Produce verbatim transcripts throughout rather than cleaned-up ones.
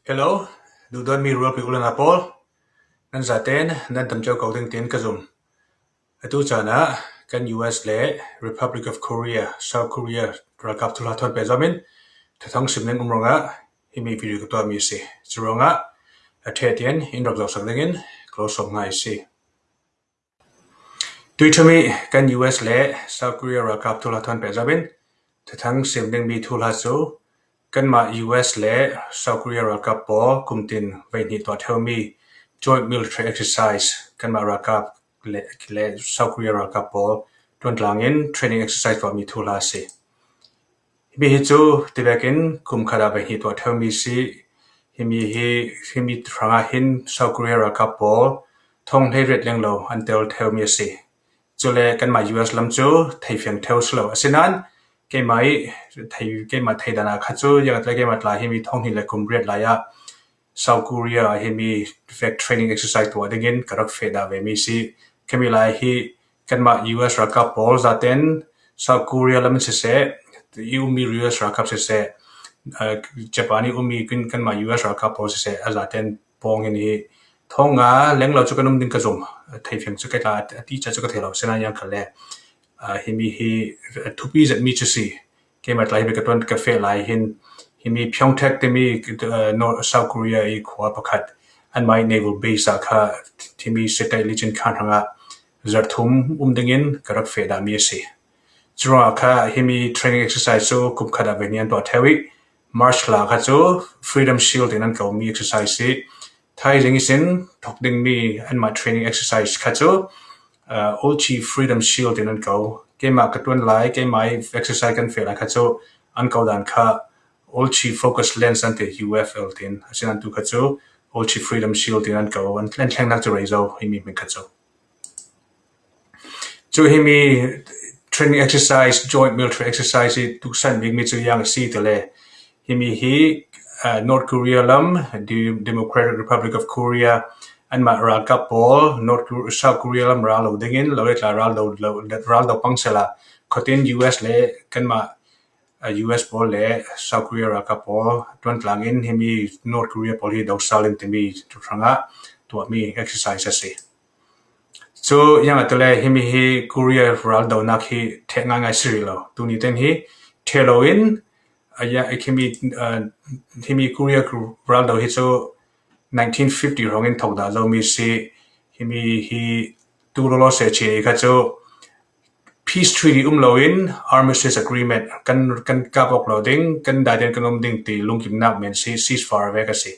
Hello, duhdawtmi rualpi u le nau pawl, nan zaten nan tam cio ko ding tiin ka zum. Atu caan ah kan U S le Republic of Korea, South Korea ralkap thuhla thawn pek zom in thathang sim ding um ruangah himi video ka tuahmi a si. Curuangah a ṭhetian in rak zohsak dingin ka lo sawm ngai a si. Tuithumi kan U S le South Korea ralkap thuhla thawn pek zom in thathang sim dingmi thuhla cu kanmah U S le South Korea ralkap pawl kumtin veihnih tuah ṭheumi joint military exercise, kanmah ralkap le, le South Korea ralkap pawl ṭuantlangin training exercise tuahmi thuhla a si. Himi hi cu tivekin kum khat ah veihnih tuah ṭheumi a si. Himi hi, himi hrangah hin South Korea ralkap pawl thong hleiriat lenglo an tel ṭheumi a si. Cule kanmah U S lam cu theifiang ṭheu si lo. Asinain keimah i thei, keimah thei dan ah kha cu, ziangahtile keimah tla himi thong hnih le kum riat lai ah South Korea ah himi vek training exercise tuah dingin ka rak feh dah vemi a si. Khami lai hi kanmah U S ralkap pawl zaten South Korea lam in siseh, i ummi U S ralkap siseh, uh, Japan i ummi kan, kanmah U S ralkap pawl siseh, a zaten pawng hin hi thong nga lenglo cu kan um ding ka zum. Theifiang cu ka tla a ti ca cu ka thei lo. Sinain ziangkhal le, uh, himi hi, uh, thupi zetmi cu si. Keimah tla hi ka tuan ka feh lai hin, himi Pyeongtaek timi, uh, North, South Korea i khua pakhat, anmah i naval base ah kha himi State Lichin Khan hrangah zarh thum um dingin ka rak feh dahmi a si. Curuangah kha himi training exercise cu kum khat ah veihnih an tuah ṭheu i, March hla kha cu Freedom Shield in an komi exercise si. Thaizing ihsin thok dingmi anmah training exercise kha cu, uh, Olchi Freedom Shield in an ko. Keimah ka tuan lai, keimah i exercise kan feh lai kha cu an ko dan kha Olchi Focus Lens an ti, U F L tin. Asinain tu kha cu Olchi Freedom Shield tin an ko. An, an thlengnak cu rei zo, himi hming kha cu. Cu himi training exercise, joint military exercise i tuksan bikmi cu ziang a si tile, himi hi, uh, North Korea lam, De-, Democratic Republic of Korea, anmah ralkap pawl North Kor-, South Korea lam ral lo dingin lo le tla ral do, lo, ral do pang sela, khuatin U S le kanmah, uh, U S pawl le South Korea ralkap pawl ṭuantlangin himi North Korea pawl hi do sal in timi hrangah tuahmi exercise a si. Cu ziangahtile himi hi Korea raldonak hi ṭheh ngaingai si rih lo. Tuni ten hi ṭheh loin, a, ya, himi, a, himi Korea raldo hi cu nineteen fifty hrawngin thok dah zomi si. Himi hi tu lawlaw seh chia i kha cu peace treaty um loin armistice agreement kan, kan kap awk lo ding, kan daiten kan um ding ti lungkimnak men si, ceasefire vek a si.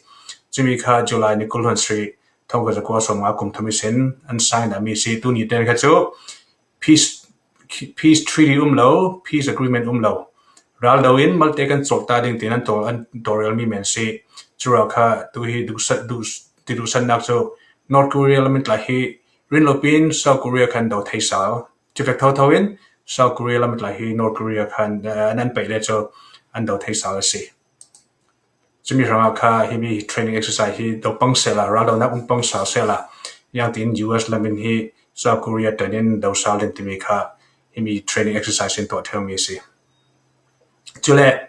Cumi kha July ni kul hluan sarih thongkhat zakua sawmnga kum thum ihsin an sign dahmi si. Tuni ten kha cu peace, peace treaty um lo, peace agreement um lo. Raldo in malte kan cawlh ta ding tiin an tawl, an tawlrelmi men si. Curuangah kha tu hi duhsat, duh, ti duhsatnak cu North Korea lam in tla hi rin lopin South Korea khan do thei sal. Cuvek thotho in South Korea lam in tla hi North Korea khan, eh, an, an peih le cu an do thei sal a si. Cumi hrangah kha himi training exercise hi do pang sela, raldonak um pang sal sela, ziangtin U S lam in hi South Korea ṭan in do sal ding timi kha himi training exercise in tuah ṭheumi a si. Cule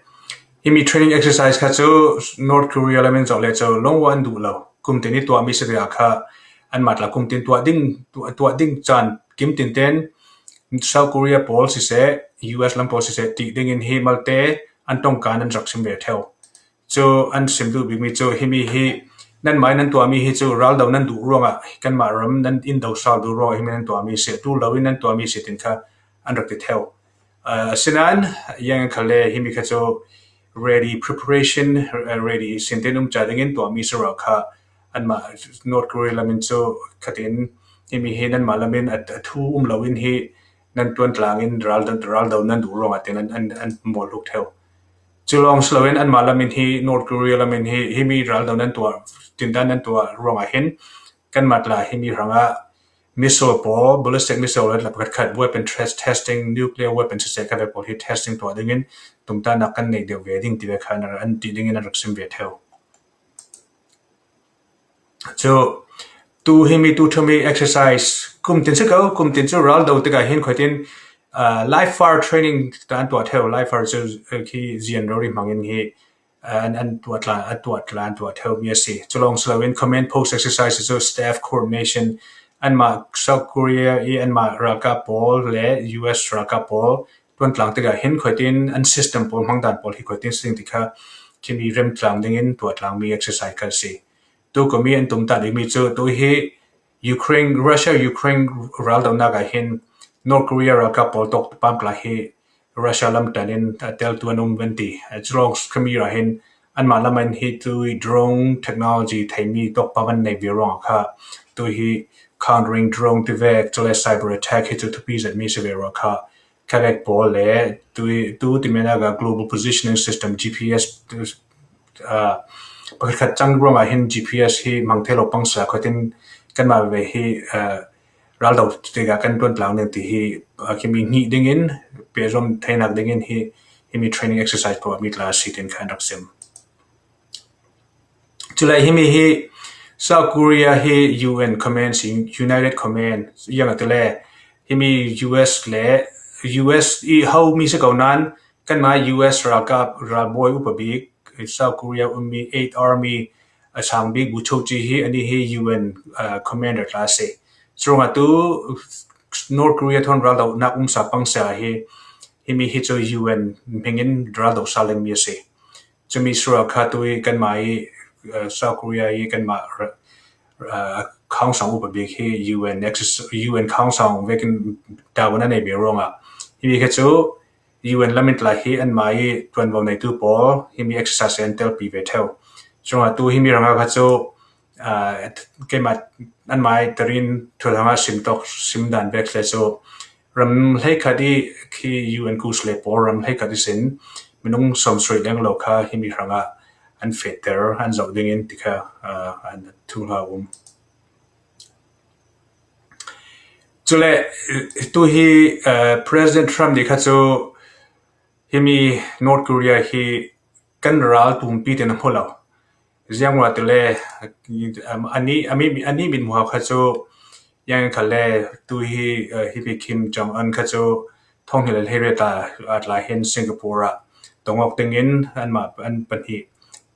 himi training exercise kha cu North Korea lam in zoh le cu lawng an duh lo. Kumtin i tuahmi si tikah kha anmah tla kumtin tuah ding, tuah, tuah ding caan kim tinten South Korea pawl siseh, U S lam pawl siseh, tih dingin hi malte an ṭongka in an rak sim ve ṭheu. Cu an sim duh bikmi cu himi hi nanmah in nan tuahmi hi cu raldo nan duh ruangah, kanmah ram nan in do sal duh ruangah himi nan tuahmi si, ṭul loin nan tuahmi si tin kha an rak ti ṭheu. Aa, asinain ziangkhal le himi kha cu ready, preparation, aa, ready sintin um ca dingin tuahmi si ruangah kha anmah North Korea lam in cu khatin himi hi nanmah lam in a, a thu um loin hi nan ṭuantlangin raldo, raldo nan duh ruangah tin an, an, an mawlhluk ṭheu. Cu lawng si loin anmah lam in hi, North Korea lam in hi, himi raldo nan tuah, tindan nan tuah ruangah hin kanmah tla himi hrangah missile pawl, ballistic missile le tla pakhatkhat weapon test, testing, nuclear weapon siseh kha ve pawl hi testing tuah dingin tumtahnak kan neih deuh ve ding ti ve kha an, an ti dingin an rak sim ve ṭheu. Cu tu himi tu ṭhumi exercise kumtin si ko, kumtin cu raldo tikah hin khuatin, ah, live fire training ta an tuah ṭheu. Live fire cu, eh, khi zian rori hmangin hi, an, an tuah tla, an tuah tla, an tuah theu mi a si. Chulawng si loin command post exercise chu staff coordination, anmah South Korea i anmah ralkap pawl le U S ralkap pawl tuan tlang tikah hin khuaitin an system pawl hmangdan pawl hi khuaitin sing tikha khimi rem tlang dingin tuah tlang mi exercise kal si. Tu kumi an tum ta ding mi chu tu hi Ukraine, Russia Ukraine raldonak ah hin North Korea ralkap pawl tawk pam tla hi Russia lam tanin a tel tuan um venti. Chulawng khimi ra hin anmah laman hi tu drone technology theimi tawk pam an nei ve ruang kha tu hi countering drone ti vek chule cyber attack hi chu thupi zat mi si ve ruang kha kha vek pawl le tu tu ti mena ga global positioning system G P S pakhat khat chang ruang ah hin G P S hi mang thei lo pangsa khatin kanmah ve hi raldo tega kan tuan tlang ding ti hi khimi ngih dingin pezom theinak dingin hi himi training exercise ko mi tla si tin khan rak sim. Chulai himi hi South Korea hi U N command si United Command yang atule himi U S le U S i hau mi se kau nan kanmah U S ralkap ralboi upa bik South Korea ummi eight Army a sang bik bu chok chi hi ani hi U N commander tla se. Churunga tu North Korea thon raldo nak umsa pangsa hi himi hi chu U N hmingin raldo sa leng mi a si. Chumi sura kha tu i kanmah i South Korea i kanmah khang sang upa bik hi U N access U N khang sang vekin dawan a nei be ruang a himi kha chu U N lamin tla hi anmah i tuan vo nei tu pawl himi exercise an tel pi ve theu. Chunga tu himi ranga kha chu keimah anmah i tarin thulhanga sim tok sim dan vek le chu ram hleikhat i khi U N kus le pawl ram hleikhat i sin minung som sui leng lo kha himi ranga an fetter an zau dingin tikha an thulha um. Chule tu hi President Trump ni kha chu himi North Korea hi kan ral tumpi te na hmu lo. Ziang wa tule ani ami ani min mu kha chu yang kha le tu hi himi Kim Jong Un kha chu thong hi le hei ta at la hin Singapore a tongok tingin an ma an pan hi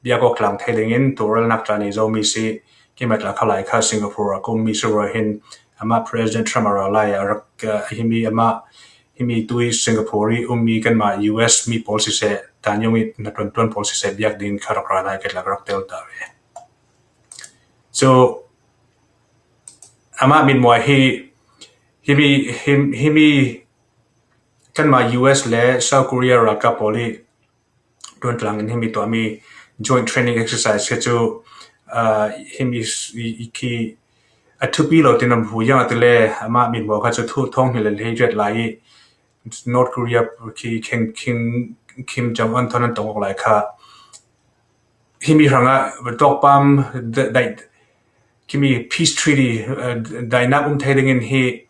biak ok lang thei dingin tural nak tla nei zo mi si kimat la khalai kha Singapore a kum mi si ro hin ama President Trump a ra lai a rak himi ama himi tui Singapore i um mi kanmah U S mi pawl si se tan yong i na tuan tuan pawl si se biak ding kha rak ra lai ket lak rak tel ta ve. So ama min mua hi himi himi kanmah U S le South Korea ra ka pawl i tuan tlang in himi tua mi joint training exercise kha chu himi khi a thupi lo tin am hu yang atile ama min bo kha chu thu thong hi le le jet lai North Korea khi kheng khing Kim Jong Un thon an tong lai kha himi ranga tok pam dai kimi peace treaty dai nak um thei dingin hi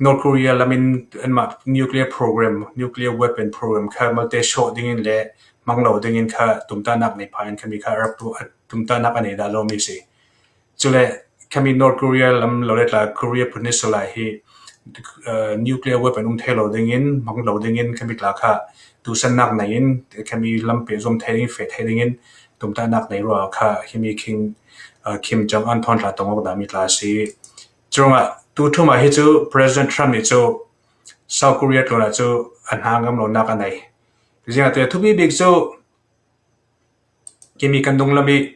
North Korea lamin anmah nuclear program, nuclear weapon program kha malte shoh dingin le manglo dingin kha tumta nak nei pha in khami kha rap tu tumta nak anei da lo mi si. Chule khami North Korea lam lo le tla Korea Peninsula hi nuclear weapon um thei lo dingin manglo dingin khami tla kha tusan nak nei in khami lam pe zom thei dingin fe thei dingin tumta nak nei ro kha khimi Kim Jong Un thon tla tongok da mi tla si. Chunga tu thuma hi chu President Trump ni chu South Korea tlona chu a hna ngam lo nak a nei. Zia te thupi bik chu kimi kan dung lami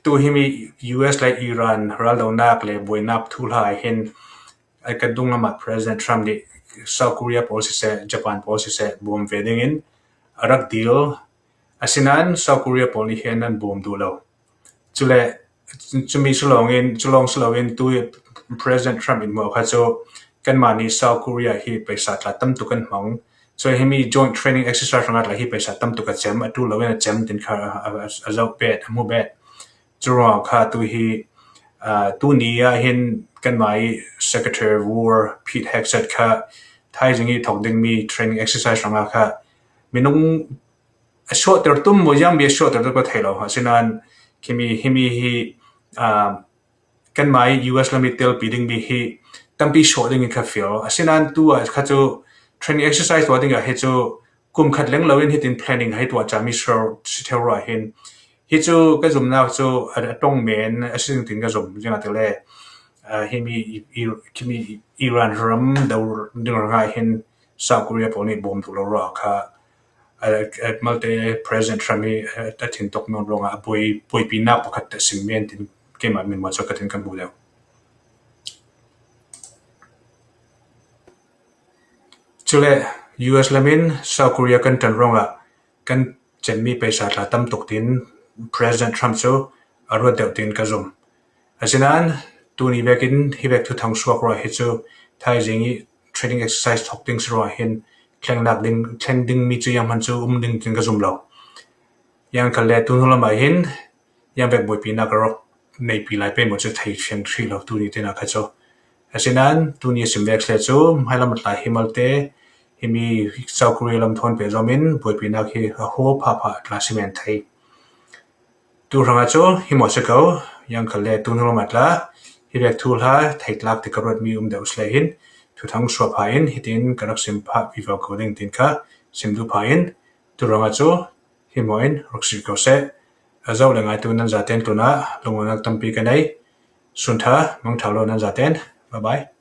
tu himi U S le Iran ral do nak le boi nak thu lai hin ai kan dung lama President Trump ni South Korea pawl si se Japan pawl si se bom ve dingin a rak deal asinan South Korea pawl ni hen an bom du lo. Chule chumi sulongin chulong sulongin tu President Trump in mo kha chu kanmah ni South Korea hi paisa tla tam tu kan hmang. So himi joint training exercise ranga tla hi paisa tam tu ka chem a tu lo in a chem tin kha a zau bet a mu bet. Churong kha tu hi tu ni a hin kanmah i Secretary of War Pete Hegseth kha thai zingi thok ding mi training exercise ranga kha minung a short ter tum mo yang bi a short ter tu ka thei lo ha sinan kimi himi hi kanmah i U S lami tel pi ding mi hi tampi short ding kha feel asinan tu a kha chu training exercise wa ding a he chu kum khat leng lo in hitin planning hei tuah ciami si theu rua hin, hi cu ka zumnak cu a, a tong men a si ding tin ka zum ziangahtile, ah, himi i, i, himi Iran ram do ding rangah hin South Korea pawl nih bawm duh lo rua kha, a, a, malte President Trump hi a, a thin tok nawn ruangah a buai, buaipinak pakhat a sim men tin keimah min maw cu ka tin kan hmu deuh. Cule U S lam in South Korea kan ṭan ruangah kan cemmi paisa tla tam tuk tin President Trump cu a ruat deuh tin ka zum. Asinain tuni vekin hi vek thuthang suak rua hi cu thaizing i training exercise thok ding si rua hin thlengnak ding, thleng dingmi cu zianghman cu um ding tin ka zum lo. Ziangkhalle tu hnu lamah hin ziang vek buaipinak a rak neipi lai pei maw cu thei fiang hrih lo tuni tinah kha cu. Asinain tuni a sim vek sile cu hmailam a tla hi malte himi South Korea lam thawn pehzom in buaipinak hi a haw phapha tla si men thei. Tu hrangah cu hi maw si ko, ziangkhalle tu hnu lamah tla hi vek thu hla theitlak ti ka ruatmi um deuh sile hin thuthang suak pha in hitin ka rak sim phah vivo ko ding tin kha sim duh pha in tu hrangah cu hi maw in rak si ko seh. A zoh le ngaitu nan zaten tlunah lungawnak tampi ka nei. Sun ṭha, mangṭha lo nan zaten. Bye bye.